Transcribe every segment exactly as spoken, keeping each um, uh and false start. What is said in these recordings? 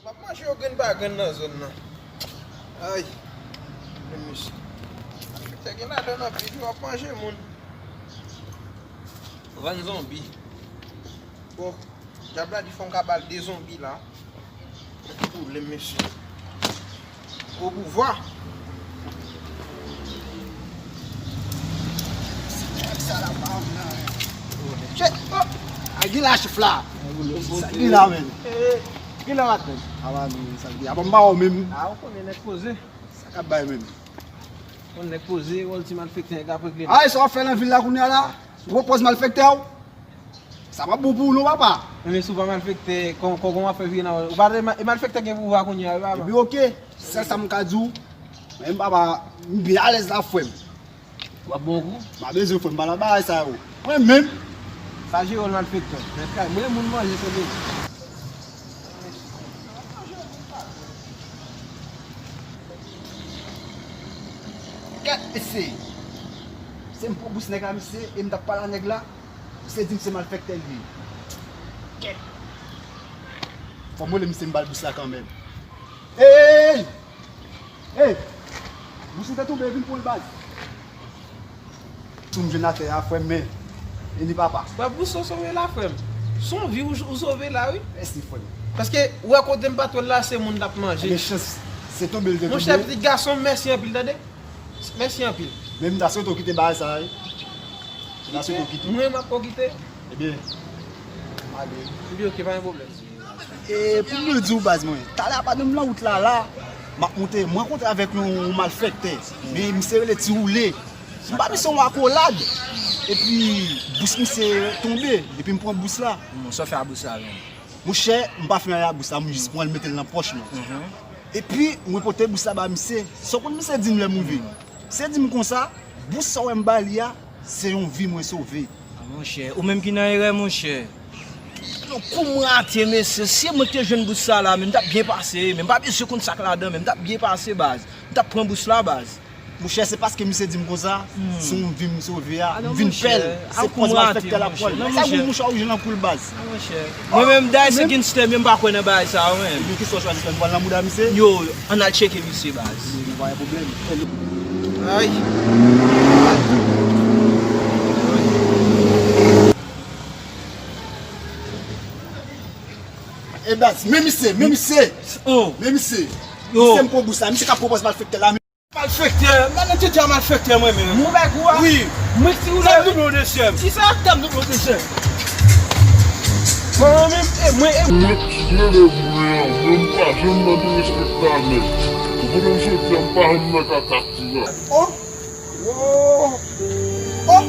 W ap manje yo grenn pa grenn nan zòn nan. Ay, men mesye. Malfektè gen ladan anpil, yo ap manje moun. Vann zonbi. Bon, dyab la di fò m ka ba l de zonbi la. Pwoblèm, mesye. Au pouvoir. Che, oh. A, gen la chèf la. Sa gen la, men. Eh, gen la maten. A, ba, men, sa gen. A, bon, ba, ou menm. A, ou konnen nèg poze. Sa k ap bay menm. Ou nèg poze, wòl ti malfektè, nèg ap regle. A, e sa w ap fè nan vil la kounye a la? Ou pran pòz malfektè ou? Sa p ap bon pou ou non, papa. Men si w pa malfektè, kò-, kò-, kòman w ap fè vire nan wòl? Ou pa, e malfektè gen pouvwa kounye a, wi, papa. Epi, oke, sèl sa m ka di w, men papa, m byen alèz la, frè m. W ap bon kou? M pa bezwen, frè m, pa nan bagay sa yo. Mwen menm. Sa jere w malfektè. Men kay, mwen moun manje se de. Gad mesye. Se m pran bous nèg la, mesye, e m t ap pale a nèg la. Misye di m se malfektè l ye. Kèt. Fò m rele misye m ba l bous la kanmenm. Ey! Ey! Bous li te tonbe, vin pran l baz. Tou m jwenn atè a, frè m, men. E li papa. Frè, bous ou sove la, frè m. Se yon vi ou, ou sove la, wi. Mèsi, frè m. Paske, ou wè kote m pa t wè l la, se moun t ap manje. Gen chans, se tonbe l te tonbe. Monchè, pitit gason m, mèsi anpil, tande. Mèsi anpil. Men m ta swete w kite bagay sa a, wi. M ta swete w kite. Mwen, m ap kite. Ebyen, ale. Ebyen, oke, pa gen pwoblèm. E pou m di w, baz mwen, talè a pandan m nan wout la, la, m ap monte, m rankontre avèk yon, yon malfektè. Men misye rele Ti Woule. M ba misye yon akolad. Epi, bous misye tonbe. Epi m pran bous la. Hmm, sa w fè a bous la, menm? Monchè, m pa fè anyen a bous la, m jis pran l mete l nan pòch mwen. Mhm. Epi, mwen pote bous la ba misye. Sa w konn misye di m lè m rive? Misye di m konsa, bous sa w wè m ba li a, se yon vi mwen sove. A, monchè, ou menm ki nan erè, monchè. Kou m rate, mesye, si mwen te jwenn bous sa la, men m t ap byen pase, men m pa bezwen konn sa k ladan, men m t ap byen pase, baz. M t ap pran bous la, baz. Monchè, se paske misye di m konsa, hmm, se yon vi m sove a, m vin pè l. Se pòz malfektè l ap pran l. Sa pou mouchwa ou jwenn nan kou l, baz. Non, monchè. Mwen menm, dayè se gangstè, men m pa kwè nan bagay sa yo, menm. Ebyen, kisa w chwazi fè? M pral nan mouda misye? Yo, ann al tcheke misye, baz. Ebyen, pa gen pwoblèm. Ay. E baz, men misye, men misye. Oh. Men misye. Yo. Misye m pran bous la, misye k ap pran pòz malfektè la. Malfektè, m nan tete a malfektè mwen menm. Mwen bay kou a? Wi. Mwen ki ou la? Tanm double dezyèm. Kisa tanm double dezyèm? Mwen menm, e mwen, e mwen. Mwen ki mele mwen an, mwen m pa janm nan derespektan mèt. Ou konnen jodi a m pa janm nan kaka tira. Oh! Oh! Oh!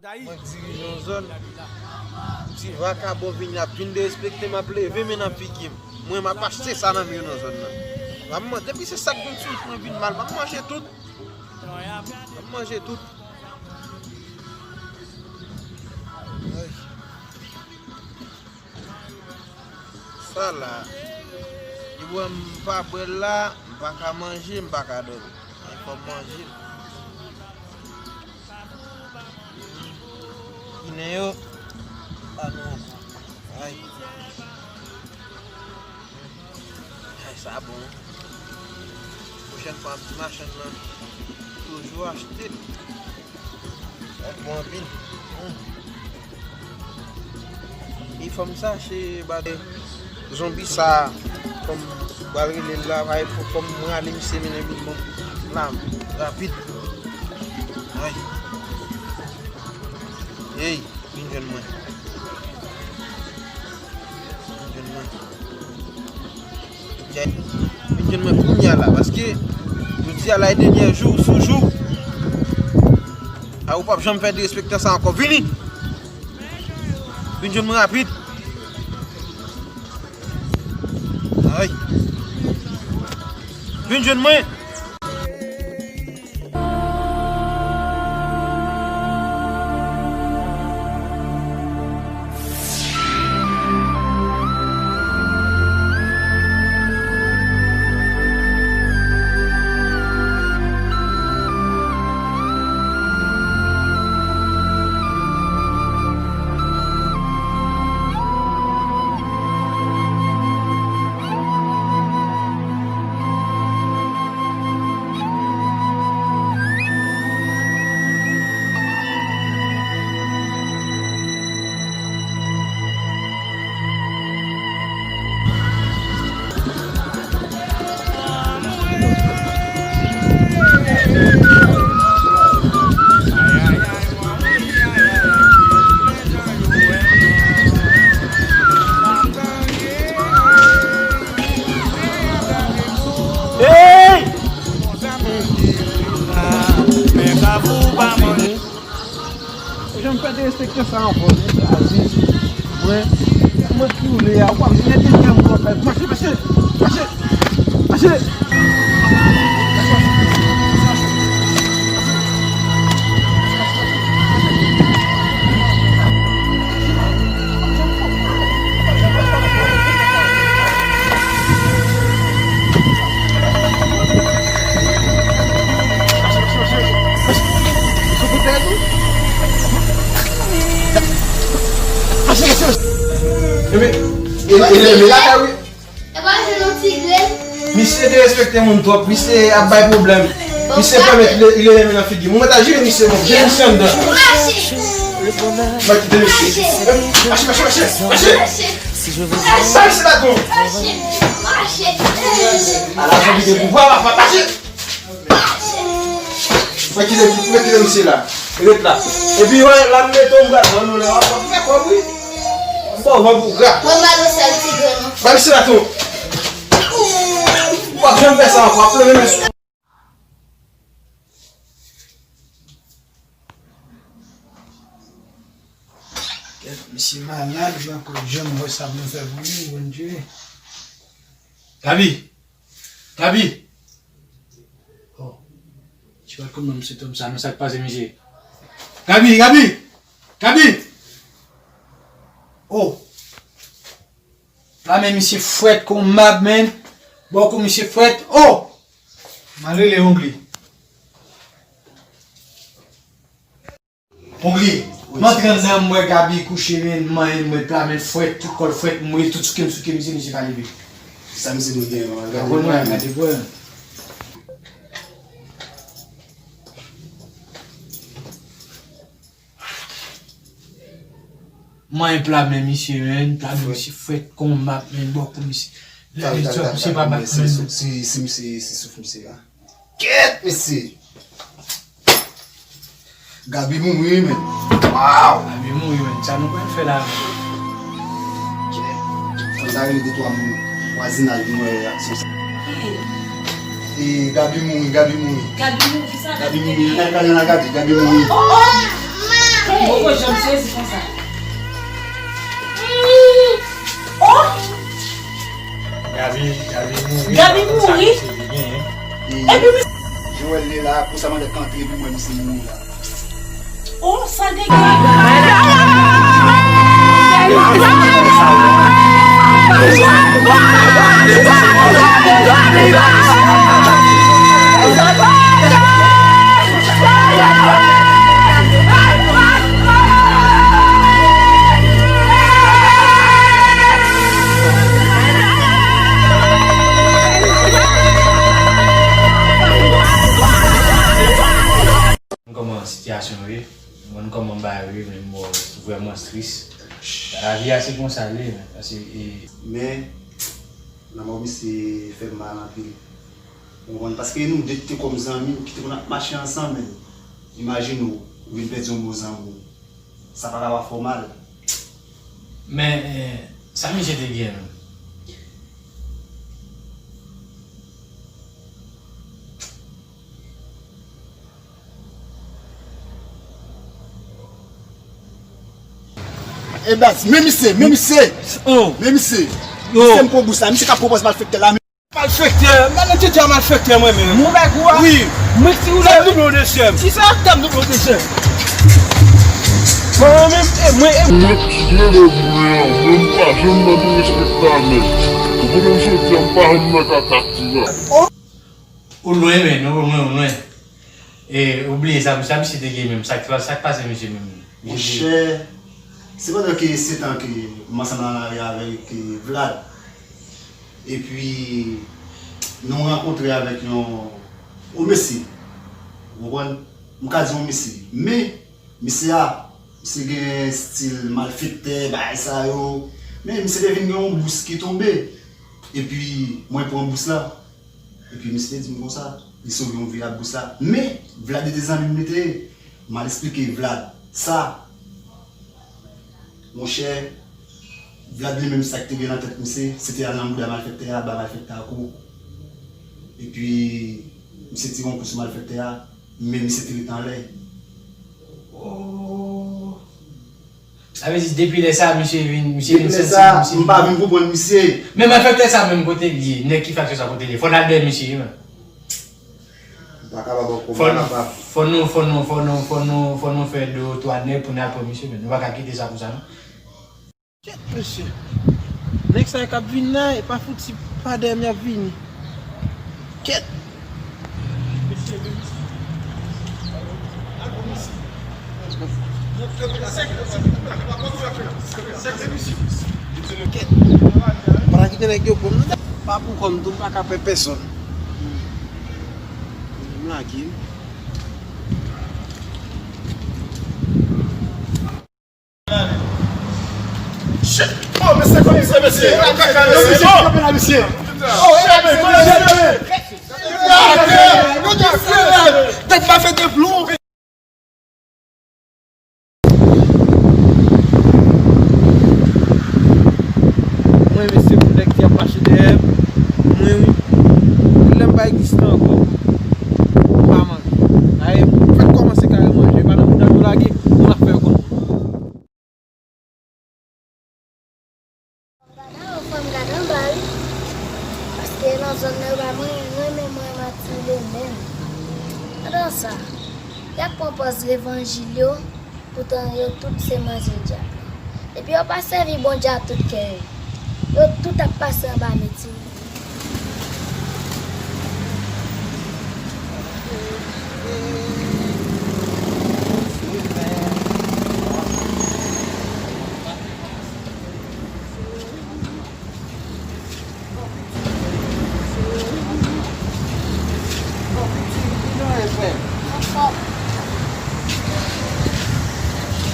Mwen k dirije yon zòn, ti vakabon vini ap vin derespekte m, ap leve men nan figi m. Mwen m ap achte sa nan men yo nan zòn nan. M ap man-, depi se sa k vin sou mwen vin mal, m ap manje tout. M ap manje tout. Ay. Sa la. Li bwè m pa bwè l la, m pa ka manje, m pa ka dòmi. Men fò m manje l. Ginen yo, pa nou ankò. Ay. Ay, sa bon. Pwochèn fwa, m di machann nan toujou achte l. Sa bon anpil. Hmm. Kòm sa, se bade zonbi sa, kòm pral rele l la, pa fò kòm mwen ale misye mennen vin bon la, rapid. Ay. Ey, vin jwenn mwen. Vin jwenn mwen. Vin jwenn mwen kounye a la, paske jodi a la e dènye jou, sou jou. A, ou p ap janm fè derespektan sa ankò. Vini! Vin jwenn mwen rapid. Ay. Vin jwenn mwen. Hey! Jan m fè derespektan sa ankò, men Aziz, mwen, mwen ki ou le a, w ap mete fè m konprann. Mache, mache, mache, mache. Ebe, e, e, e, e, la, wi. E pa jwenn yon ti grenn. Misye derespekte moun twòp, misye ap bay pwoblèm. Misye pèmèt li, li leve nan figi m. Mwen ta jere misye, bon, jere misye anndan. Mache! Mwen kite misye. Mache, mache, mache, mache! Mache! Mache, mache! Ala, sa ki gen pouvwa, papa, mache! Mwen kite, mwen kite misye la. Ret la. Epi, wè, la m mete w, m pral vann ou lè w ap fè kòb, wi. M ba w van pou gra. Mwen ba nou sèl ti grenn. Ba misye la tou. W ap janm fè sa ankò, w ap plonje men sou. Kèt, misye malad, jan, jan m wè sa pou m fè pou li, Bondye. Gaby! Gaby! Oh. Ti bat kou nan misye tonm sa, non, sa k pase misye? Gaby, Gaby! Gaby! Oh! La men misye frèt kon mab, men. Bò kou misye frèt. Oh! M al rele Ongli. Ongli, m antre anndan, m wè Gaby kouche, men, m manyen, m wè pla, men frèt, tout kò l frèt, m wè tout souke m souke misye, misye pa leve. Sa misye dwe gen, man? Gade pou wè, gade pou wè. M manyen pla men misye, men, pla men misye frèt kon mab, men, bò kou misye. Lè misye pa bat, men. Si, si, si, si souf misye a. Kèt, mesye! Gaby mouri, men. Waw! Gaby mouri, men. Sa nou pral fè la, men? Kèt. Fò n ta rele de twa moun vwazinaj nou wè reyaksyon sa. E, Gaby mouri, Gaby mouri. Gaby mouri, sa Gaby mouri. Nan, nan, nan, Gaby, Gaby mouri. Oh, oh! Mwen poko janm sezi konsa. Oh! Gaby, Gaby mouri. Gaby mouri. Epi, Joel li la, pou sa mande kantre, epi mwen, misye mouri la. Oh, sa degre. Kòman sitiyasyon yo ye? Mwen kòman bagay yo ye, men bon, vrèman tris. Lavi a se konsa l ye, men, paske, e, men, lanmò misye fè m mal anpil. Ou konprann? Paske nou de te kòm zanmi ki te konn ap mache ansanm, men imajine w, ou vin pèdi yon bon zanmi w. Sa pa ka pa fè w mal. Men, e, sa misye te gen menm? E baz, men misye, men misye. Oh. Men misye. Yo. Misye m pran bous la, misye k ap pran pòz malfektè la. Malfektè, m pa nan tete a malfektè mwen menm. Mwen bay kou a. Wi. Mwen ki ou la. Tèm double w de sè m. Kisa? Tèm double w de sè m. Mwen menm, e mwen, e mwen. Mwen ki mwen nan boulen an, mwen m pa janm nan derespektan nèg. Ou konnen m soti a, m pa janm nan kaka ti la. Ou lwen, men, ou lwen, ou lwen. E, ou bliye sa, sa misye te gen menm, sa k, sa k pase misye menm? Monchè, se pandan ke se tan ke m ansanm nan lari avèk, e, Vlad. Epi, nou rankontre avèk yon, yon mesye. Ou konprann? M ka di yon mesye. Men, mesye a, misye gen stil malfektè, bagay sa yo. Men, misye te vin gen yon bous ki tonbe. Epi, mwen pran bous la. Epi misye te di m konsa, li sove yon vi ak bous la. Men, Vlad te zanmi m li te ye. M al eksplike Vlad sa. Monchè, Vlad li menm sa ki te gen nan tèt misye, se te al nan bouda malfektè a, ba malfektè a kou. Epi, misye tire yon kou sou malfektè a, men misye te ret anlè. Oh. Sa vle di, depi lè sa, misye vin, misye vin santi, misye vin. Depi lè sa, m pa vin konprann misye. Men malfektè sa menm kote l ye, nèg ki faksyon sa kote l ye. Fò n al dèyè misye, wi, men. M pa kapab ankò, m pa kapab. Fò nou, fò nou, fò nou, fò nou, fò nou fè de twa nèg pou n al pran misye, men nou pa ka kite sa konsa, non. Kèt, mesye. Nèg sa yo k ap vin la, e pa fouti pa dèyè m y ap vini. Kèt. Kèt. Pa ta kite nèg yo pran m. Pa pou kò m tou, m pa ka pè pèsonn. M lage. Shit! Oh, mesye, komisè, mesye! Yo, mesye, kanpe la, mesye! Oh, mesye! Tèt pa fè de plon! Mwen, mesye, pou nèg ki ap mache dèyè m, mwen, wi. Lè m pa egziste ankò, m pa manje. Dayè, m fèk kòmanse kare manje, pa nan bouda nou lage, nou ap fè yo konn. Gade anba, fò m gade anba, wi. Paske nan zòn nan, yo pa mwen, mwen, men mwen, Matilde menm. Gade sa. Y ap pran pòz levanjil yo, poutan yo tout se manzè dyab. Epi yo pa sèvi Bondye ak tout kè yo. Yo tout ap pase anba metye.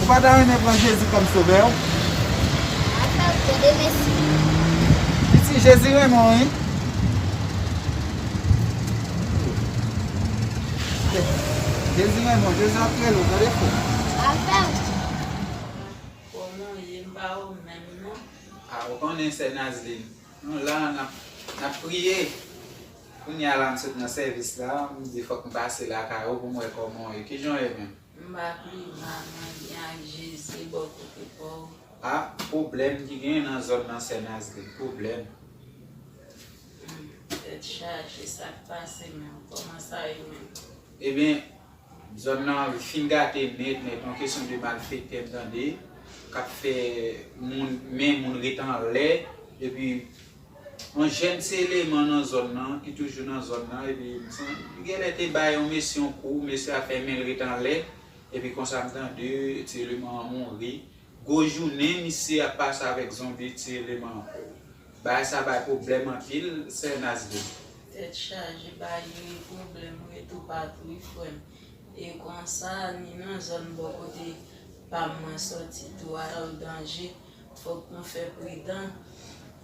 Ou pa ta renmen pran Jezi kòm sovè w? Papa, tande mesye. Piti, Jezi renmen w, wi. Jezi renmen w, Jezi ap rele w, tande frè. Papa. Kòman w ye? M pa wè w menm, non. A, ou konnen, sè Nazlin. Nou la, n ap, n ap priye. Kounye a la, m sot nan sèvis la, m di fòk m pase lakay ou pou m wè kòman w ye. Kijan w ye menm? M pa pi mal, mwen byen ak Jezi bò kote pa w. A, pwoblèm ki genyen nan zòn nan, sè Nazlin, pwoblèm. Hmm, tèt chaje, sa k pase menm? Kòman sa ye menm? Ebyen, zòn nan fin gate nèt, nèt. Yon kesyon de malfektè m tande, k ap fè moun, men moun ret anlè, epi yon jèn ti eleman nan zòn nan, ki toujou nan zòn nan, epi m san-, li genlè te bay yon mesye yon kou, mesye a fè men l ret anlè, epi konsa m tande ti eleman an mouri. Gwo jounen, misye ap pase avèk zonbi ti eleman an. Bagay sa bay pwoblèm anpil, sè Nazlin. Tèt chaje, bay yo e pwoblèm wi toupatou wi frè m. E konsa, ni nan zòn bò kote Pa mwen sòti tou a, o danje. Fòk nou fè pridan.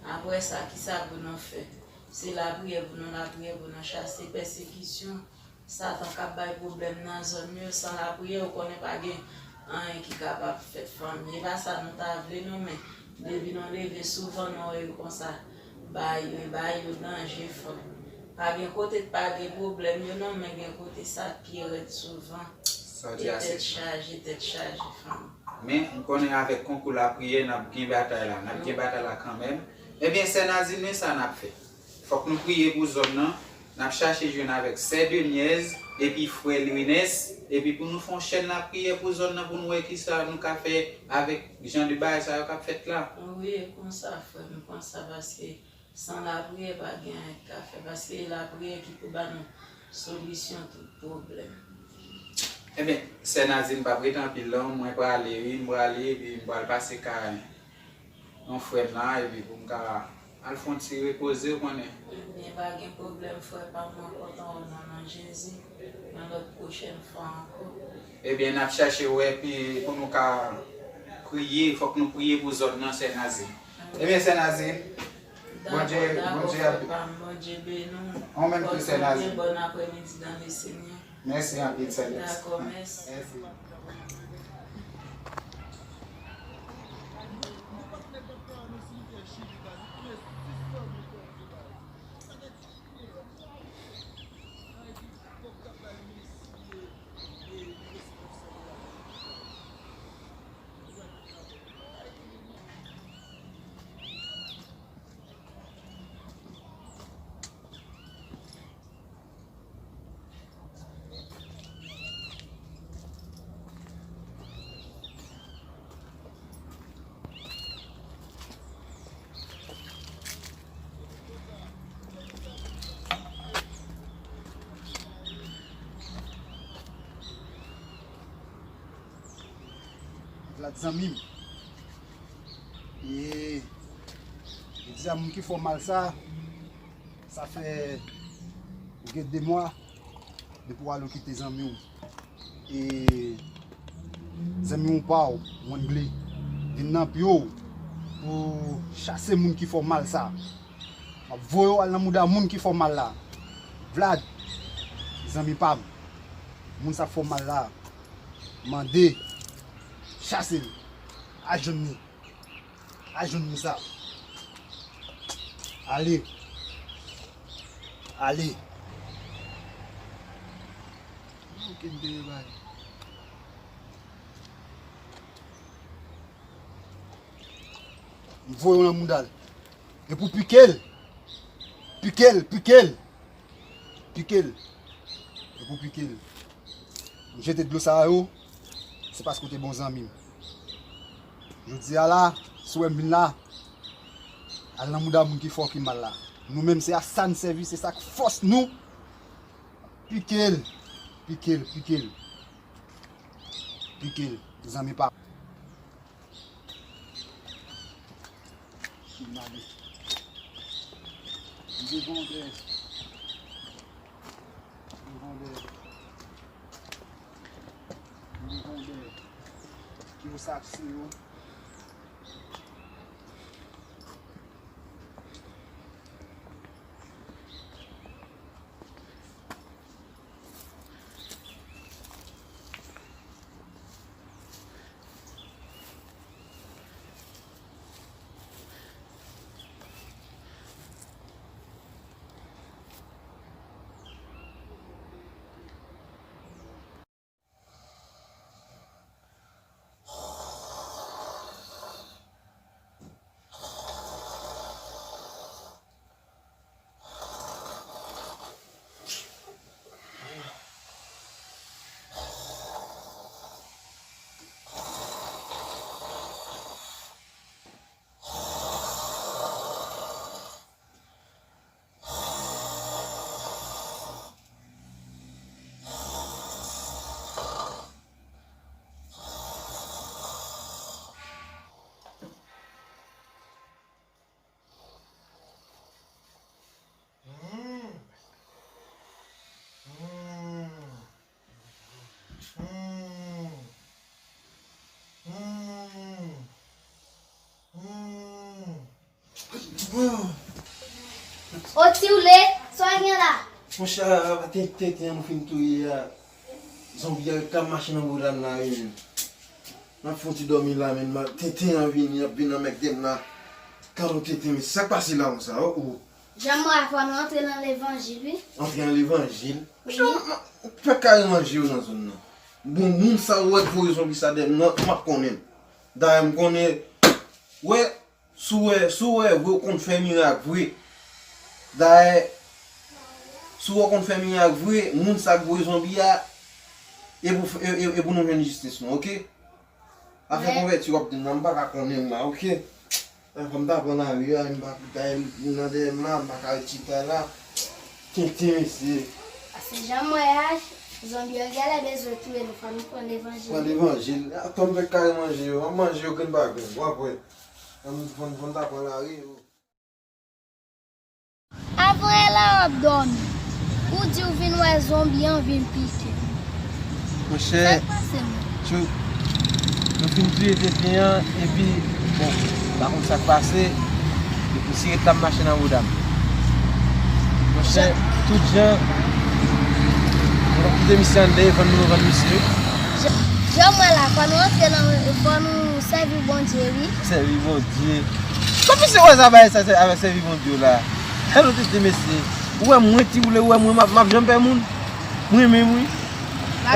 Apre sa, kisa pou nou fè? Se lapriyè pou nou, lapriyè pou nou chase pèsekisyon. Satan k ap bay pwoblèm nan zòn yo, san lapriyè, ou konnen pa gen anyen ki kapab fèt, fanmi. E pa sa nou ta vle, non, men depi nou leve souvan, nou wè yo konsa. Bay yo, bay yo danje, fanmi. Pa gen kote k pa gen pwoblèm yo, non, men gen kote sa k pi rèd souvan. Sa w di a, se tèt chaje, tèt chaje, fanmi. Men, m konnen avèk konkou lapriyè, n ap gen batay la. N ap gen batay la kanmenm. Ebyen, sè Nazin, men sa n ap fè. Fòk nou priye pou zòn nan. N ap chache jwenn avèk sè Denyèz epi frè Lwinès, epi pou nou fè yon chèn lapriyè pou zòn nan, pou nou wè kisa nou ka fè avèk jan de bagay sa yo k ap fèt la. Wi, e konsa, frè m, konsa, paske san lapriyè, pa gen anyen k ka fè, paske e lapriyè ki pou ba nou solisyon tout pwoblèm. Ebyen, sè Nazin, m p ap rete anpil non, mwen prale, wi, m prale, epi m pral pase kay yon frè m la, epi pou m ka al fè yon ti repoze, ou konnen. Ebyen, pa gen pwoblèm, frè pa m, mwen kontan wè w nan non Jezi. Yon lòt pwochèn fwa ankò. Ebyen, n ap chache wè, epi pou nou ka priye, fòk nou priye pou zòn nan, sè Nazin. Ebyen, sè Nazin, Bondye, dakò, Bondye dakò, ap frè pa m, Bondye beni w. Ou menm tou, sè Nazin. Bòn aprèmidi dans le Seigneur. Mèsi anpil, sè Nazin. Dakò, mèsi. Mèsi. Vlad zanmi m. E, jodi a moun ki fè w mal sa, sa fè ou gen de mwa depi w ale w kite zanmi w. E zanmi w pa w, Wangle, vin nan pye w pou chase moun ki fè w mal sa. M ap voye w al nan mouda moun ki fè w mal la. Vlad, zanmi pa m, moun sa k fè w mal la, mande, chase l, al jwenn li. Al jwenn moun sa. Ale. Ale. Ok, m te repare. M voye w nan mouda l. E pou pike l. Pike l, pike l. Pike l. E pou pike l. M jete dlo sa yo, se paske w te bon zanmi m. Jodi a la, si w wè m vin la, al nan mouda moun ki fè w ki mal la. Nou menm, se a sa n sèvi, se sa k fòs nou. Pike l, pike l, pike l. Pike l, zanmi pa m. Mwen devan w dèyè. Devan w dèyè. Devan w dèyè. Ki yo sa k se yo. O Ti Woule, sa w gen la? Monchè, tenten an nou fin touye a. Zonbi a ret ap mache nan bouda m la wi menm. M ap fè yon ti dòmi la menm, ma- tenten an vini, ap vin anmègde m la. Gade yon tenten, men sa k pase la konsa, o o. Jan m wè a, fò nou antre nan levanjil wi. Antre nan levanjil? Wi. Monchè, m- m- m pa kare manje yo nan zòn nan. Bon, moun sa ou wè k voye zonbi sa dèyè m nan, m ap konnen l. Dayè m konnen, wè, si w wè, si w wè vre, ou konn fè mirak vre. Dayè, si w wè w konn fè mirak vre, moun sa k voye zonbi a, e pou, e, e, e pou nou jwenn jistis nou, oke? Afè konvèti w ap di m nan, m pa ka konnen l la, oke? Fò m ta pran lari a, m pa ka, nan dèyè m la, m pa ka ret chita la. Tenten mesye. Se jan m wè a, zonbi yo genlè bezwen touye nou, fò nou pran levanjil. Pran levanjil. Atò m fèk kare manje yo, m ap manje yo grenn pa grenn, w ap wè. Fò m, fò m, fò m ta pran lari yo. Avan e la w ap dòmi. Ou di w vin wè zonbi an vin pike. Monchè, sa k pase menm? Tchou, nou fin touye tenten an, epi, bon, m pa konn sa k pase, epi misye ret la ap mache nan bouda m. Monchè, tout jan, nou p ap kite misye anndan, e vann nou vann misye. Jan, jan m wè la, fò nou antre nan, fò nou sèvi Bondye, wi. Sèvi Bondye. Kòman misye wè sa bagay sa, sè- avèk sèvi Bondye la? Gade yon tenten mesye. Ou wè mwen Ti Woule, ou wè mwen m ap, m ap janm pè moun? Mwen menm wi.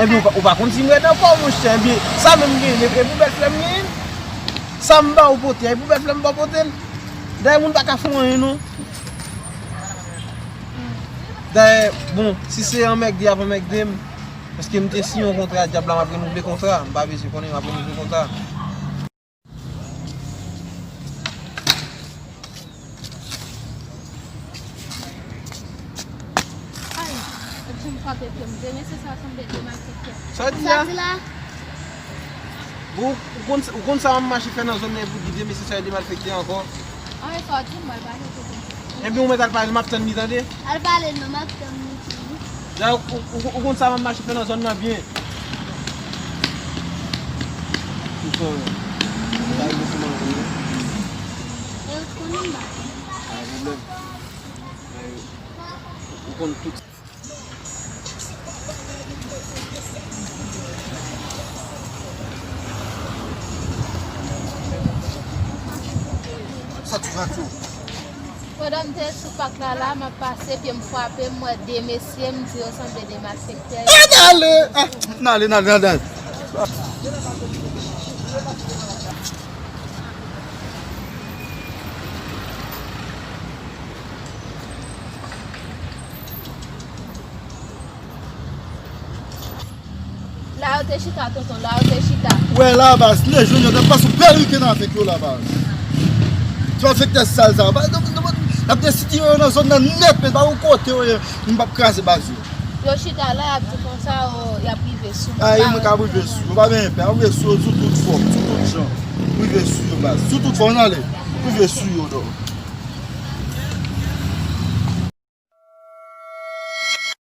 Ebyen, ou pa, ou pa konn si m rèd ankò, monchè. Ebyen, sa menm m genyen, e pou bèl flè m genyen l. Sa m ba ou pote a, e pou bèl flè m ba w pote l. Dayè, moun pa ka fè w anyen, non. Dayè, bon, si se anmègde y ap anmègde m, paske m te siyen yon kontra, dyab la, m ap renouvle kontra. M pa bezwen konnen, m ap renouvle kontra. Ay, epi m frape pye m. De mesye sa sanble de malfektè. Sa w di la? Sa w di la? Bon, ou konn, ou konn sa m ap mache fè nan zòn nan pou di de mesye sa yo de malfektè ankò? Anyen sa w di m, mwen pa rete konsa. Ebyen, ou mèt al pale, m ap tann li, tande? Al pale non, m ap tann li tou. Dayè, ou, ou, ou konn sa m ap mache fè nan zòn nan byen. Ou fò, sa rive sou manje. E ou t konnen m pa konn. Pa gen pwoblèm. Ou konn tout. Sa ti rato. Pandan m te sou pak la, la, m ap pase, pye m frape, m wè de mesye, m di yo sanble de malfektè. Ann ale! Ah, n ale, n ale, n ale. La yo te chita, tonton, la yo te chita. Wè la, baz, lè jwenn yo t ap pase w perike nan avèk yo la, baz. Ti malfektè sal sa yo. Baz, n ap, n ap, n ap desidire yo nan zòn nan nèt, men pa yon kote yo ye, m p ap kraze baz yo. Yo chita la, y ap di konsa, o, y ap rive sou mwen. Ayi, mwen ka rive sou yo, pa benyen pè, rive sou yo sou tout fòm, sou tout jan. Rive sou yo, baz. Sou tout fòm, n ale. Rive sou yo, dò.